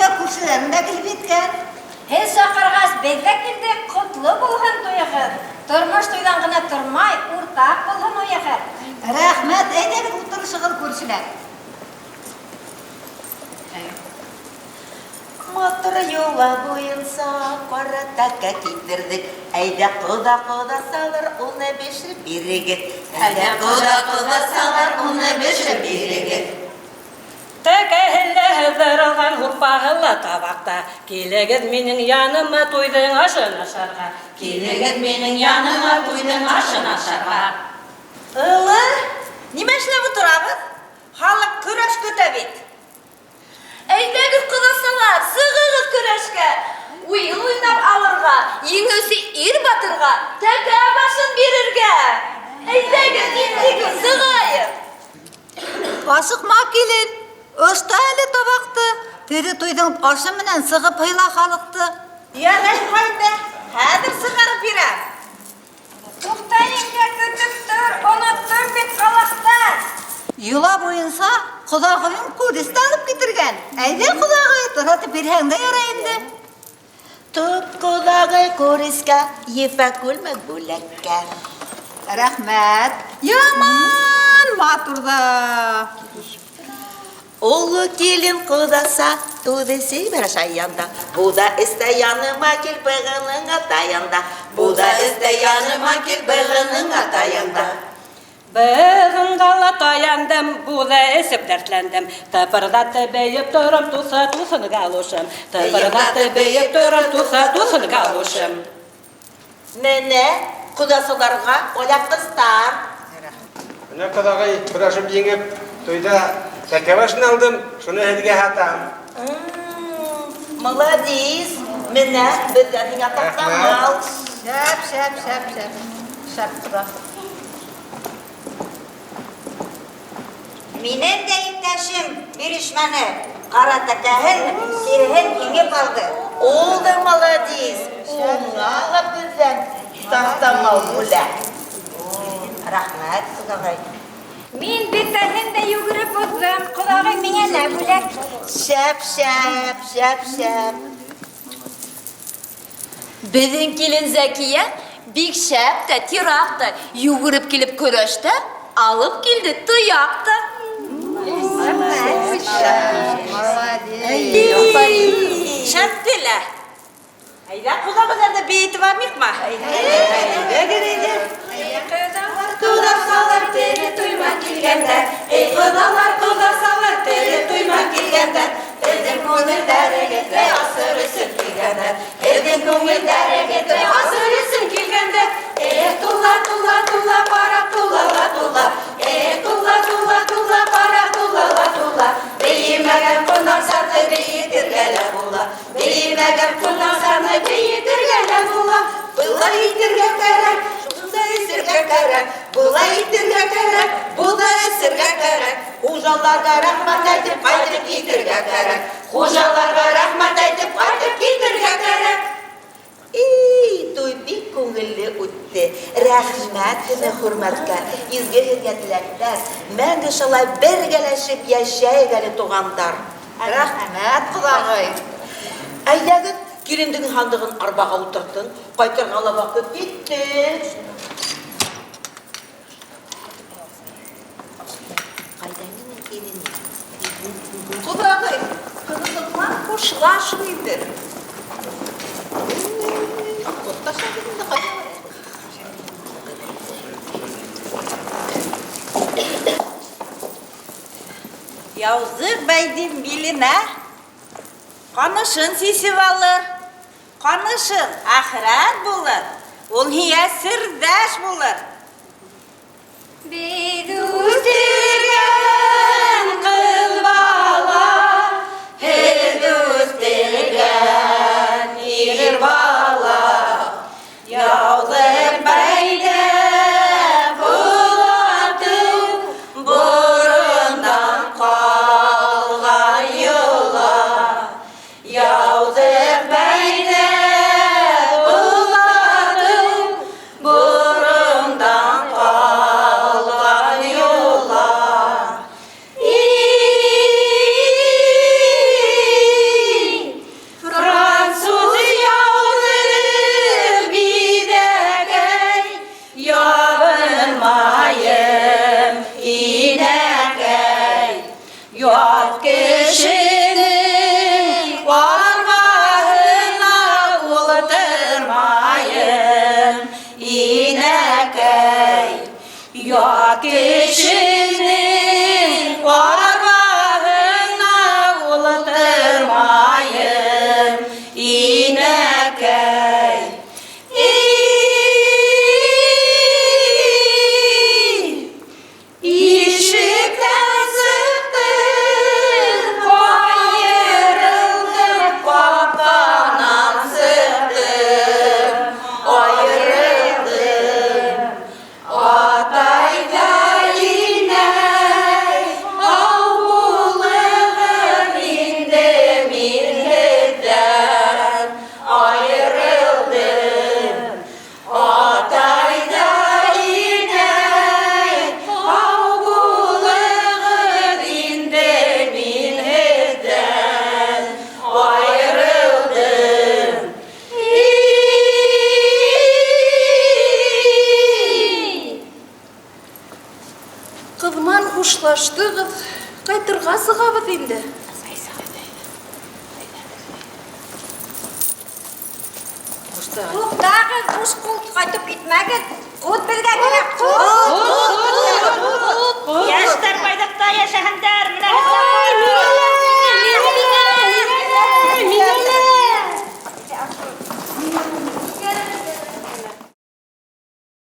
Туйга күршеләрең дә килеп еткән. Һеҙ саҡырғас, беҙ ҙә килдек, ҡотло булһын туйығыҙ. Тормош туйҙан ғына тормай, уртаҡ булһын уйығыҙ. Рәхмәт, әйҙәгеҙ ултырышығыҙ, күршеләр. Матур йола буйынса ҡара тәкә китерҙек. Әйҙә, ҡоҙа, ҡоҙасалар, уны бешереп бирегеҙ. Әйҙә, ҡоҙа, ҡоҙасалар, уны бешереп бирегеҙ. Тәкәһе лә һыҙҙырылған, һурпаһы ла табаҡта. Килегеҙ минең яныма туйҙың ашын ашарға. Килегеҙ минең яныма туйҙың ашын ашарға. Ылы, нимә эшләп утырабыҙ? Халыҡ көрәш көтә бит. Әйҙәгеҙ, ҡоҙасалар, сығығыҙ көрәшкә. Уйын уйнап алырға, еңеүсе ир батырға тәкә башын бирергә. Әйҙәгеҙ, киттек, сығайыҡ. Ашыҡма, килен, оста әле табаҡты. Тере туйҙың ашы менән сығып һыйла халыҡты. Ярай, ҡайҙа, хәҙер сығарып бирәм. Туҡта, еңгә, көтөп тор, оноттом бит ҡалаҡты. Йола буйынса ҡоҙағыйың күрес тә алып китергән. Әйҙә, ҡоҙағый, таратып бирһәң дә ярай инде. Тот, ҡоҙағый, күрескә, ефәк күлмәк бүләккә. Рәхмәт. Яман матур ҙа. Оло килен ҡоҙаса, туйҙы сибәр шаянда. Буҙа эстә яныма кил, бығыныңа таянда. Буҙа эстә яныма кил, бығыныңа таянда. Бығынға ла таяндым, буҙа эсеп дәртләндем. Тыпырҙатып бейеп торам, туҫа туҫын галушым. Тыпырҙатып бейеп торам, туҫа туҫын галушым. Менә ҡоҙасаларға алъяпҡыстар. Менә, ҡоҙағый, көрәшеп еңеп, туйҙа тәкә башын алдым, шуны һеҙгә һатам. Молодец. Менә беҙҙән һиңә таҫтамал. Шәп, шәп, шәп, шәп. Шәп, ҡоҙа. Минең дә иптәшем бирешмәне. Ҡара тәкәһен, тиреһен еңеп алды. Ул да молодец. Уңа ла беҙҙән таҫтамал бүләк. Рәхмәт, ҡоҙағый. Мин бөтәһен дә йүгереп уҙҙым. Ҡоҙағый, миңә лә бүләк. Шәп, шәп, шәп, шәп. Беҙҙең килен Зәкиә бик шәп тә, тираҡ та, йүгереп килеп көрәштә, алып килде тояҡ та. Молодец. Шәпте лә. Әйҙә, ҡоҙағыйҙарҙы бейетеп алмайыҡмы? Әйҙә, әйҙә. Ҡоҙасалар тере туйма килгәндәр. Эй, ҡоҙалар, ҡоҙасалар, тере туйма килгәндәр. Һеҙҙең күңелдәрегеҙҙе асыр өсөн килгәндәр. Һеҙҙең күңелдәрегеҙҙе асыр өсөн килгәндәр. Эх, тула, тула, тула, ҡара тула ла тула. Эх, тула, тула, тула, ҡара тула ла тула. Бейемәгән ҡунаҡсаны бейетергә лә була. Бейемәгән ҡунаҡсаны бейетергә лә була. Былай итергә кәрәк, шунда эсергә кәрәк. Былай итергә кәрәк, буҙа эсергә кәрәк. Хужаларға рәхмәт әйтеп ҡайтып китергә кәрәк. Хужаларға рәхмәт әйтеп ҡайтып китергә кәрәк. Эй, туй бик күңелле үтте. Рәхмәт һеҙҙең хөрмәткә, изге һеҙгә теләктәр. Мәңге шулай бергәләшеп йәшәйек әле, туғандар. Рәхмәт, ҡоҙағый. Әйҙәгеҙ, килендең һандығын арбаға ултыртын, ҡайтырға ла ваҡыт етте. Ҡайҙа минең киленем? Ҡоҙағый, ҡыҙығыҙ хушлашын инде. Хушлашын инде, ҡайҙа? Яуҙыҡ бәйҙең биленә ҡанышын сисеп алыр. Ҡанышың әхирәт булыр, ул һиңә серҙәш булыр. Беҙ үҫтергән ҡыҙ бала, һеҙ үҫтергән ир бала. Яуҙыҡ бәйҙә ҡолатыу, борондан ҡалған йола. Яуҙыҡ бәйҙә ҡолатыу, борондан ҡалған йола. Эй, Ат кешенең арбаһына ултырмайым, инәкәй. И Ишектән сыҡтым, айырылдым, ҡапҡанан сыҡтым, айырылдым. Атай ҙа инәй, һау булығыҙ инде, мин һеҙҙән айырылдым. Атай ҙа инәй, һау булығыҙ инде, мин һеҙҙән айырылдым. Ҡыҙман хушлаштығыҙ, ҡайтырға сығабыҙ инде. Туҡтағыҙ, буш ҡул ҡайтып китмәгеҙ. Ҡут беҙгә кәрәк, ҡут. Йәштәр байлыҡта йәшәһендәр. Менә Миңә, миңә, миңә.